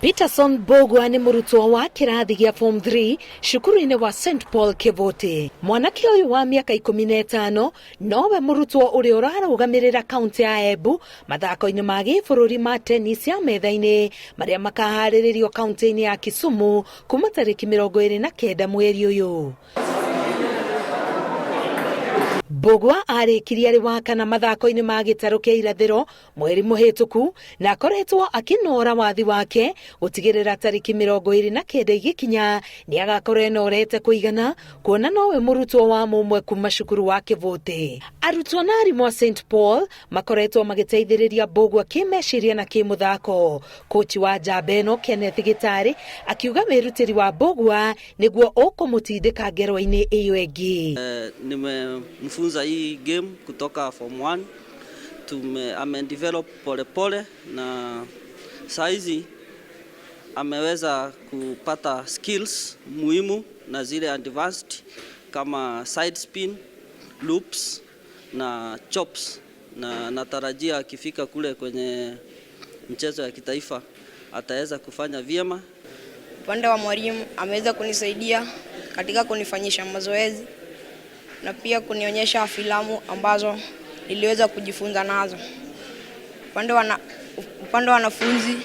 Peterson Mbũgua nĩ mũrutwo wa kĩrathi gĩa form 3 cukuru-inĩ wa St Paul Kĩbũtĩ. Mwanake ũyũ wa mĩaka 15 nowe mũrutwo ũrĩa ũrarũgamĩrĩra kaunti ya Embu mathako-inĩ ma gĩbũrũri ma tennis ya metha-inĩ marĩa makaharĩrĩrio kaunti-inĩ ya Kisumu kuma tarĩki 29 mweri ũyũ. Mbũgua arĩkirie arĩ wa kana mathako-inĩ ma gĩtarũ kĩa irathĩro mweri mũhĩtũku na akoretwo akĩnoora wathi wake gũtigĩrĩra tarĩki 29 igĩkinya nĩ agakorwo enorete kũigana kuona nowe mũrutwo wa mũmwe kuma cukuru wa Kĩbũtĩ. Arutwo na arimũ a St Paul makoretwo magĩteithĩrĩria Mbũgua kĩmeciria na kĩmũthako. Kochi wa njamba ĩno Kenneth Gĩtarĩ akiuga wĩrutĩri wa Mbũgua nĩguo ũkũmũtindĩka ngerwa-inĩ ĩyo ĩngĩ. Nimemfunza hii game kutoka form 1. Amedevelop polepole na saizi ameweza kupata skills muhimu na zile advanced kama side spin, loops na chops, na natarajia akifika kule kwenye mchezo ya kitaifa ataweza kufanya vyema. Upande wa mwalimu ameweza kunisaidia katika kunifanyisha mazoezi na pia kunionyesha filamu ambazo niliweza kujifunza nazo. Upande wa wanafunzi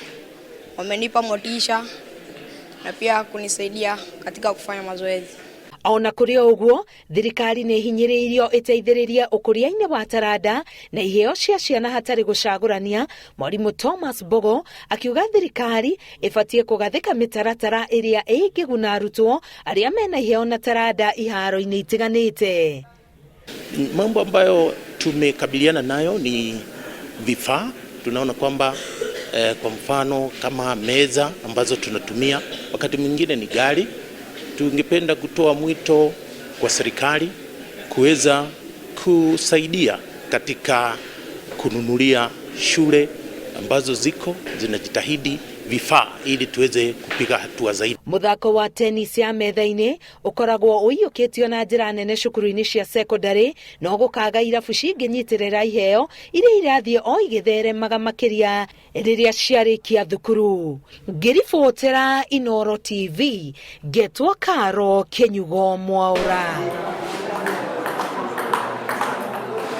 wamenipa motisha na pia kunisaidia katika kufanya mazoezi. Ona kũrĩ o ũguo, thirikari nĩ ĩhinyĩrĩirio ĩteithĩrĩrie ũkũria-inĩ wa taranda na iheo cia ciana hatarĩ gũcagũrania. Mwarimũ Thomas Mbogo akiuga thirikari ĩbatiĩ kũgathĩka mĩtaratara ĩrĩa ĩngĩguna arutwo arĩa mena iheo na taranda iharo-inĩ itiganĩte. Mambo ambayo tumekabiliana nayo ni vifaa. Tunaona kwamba kwa mfano kama meza ambazo tunatumia, wakati mwingine ni gari. Tungependa kutoa mwito kwa serikali kuweza kusaidia katika kununulia shule ambazo ziko zinajitahidi vifaa ili tuweze kupiga hatua zaidi. Muthako wa tennis ya metha-inĩ ũkoragwo ũiyũkĩtio na njĩra nene cukuru-inĩ cia secondary, no gũkaga irabu cingĩnyitĩrĩra iheo iria irathiĩ o igĩtheremaga makĩria rĩrĩa ciarĩkia thukuru. Ngĩribotera Inooro TV, ngetwo Karo Kĩnyugo Mwaũra.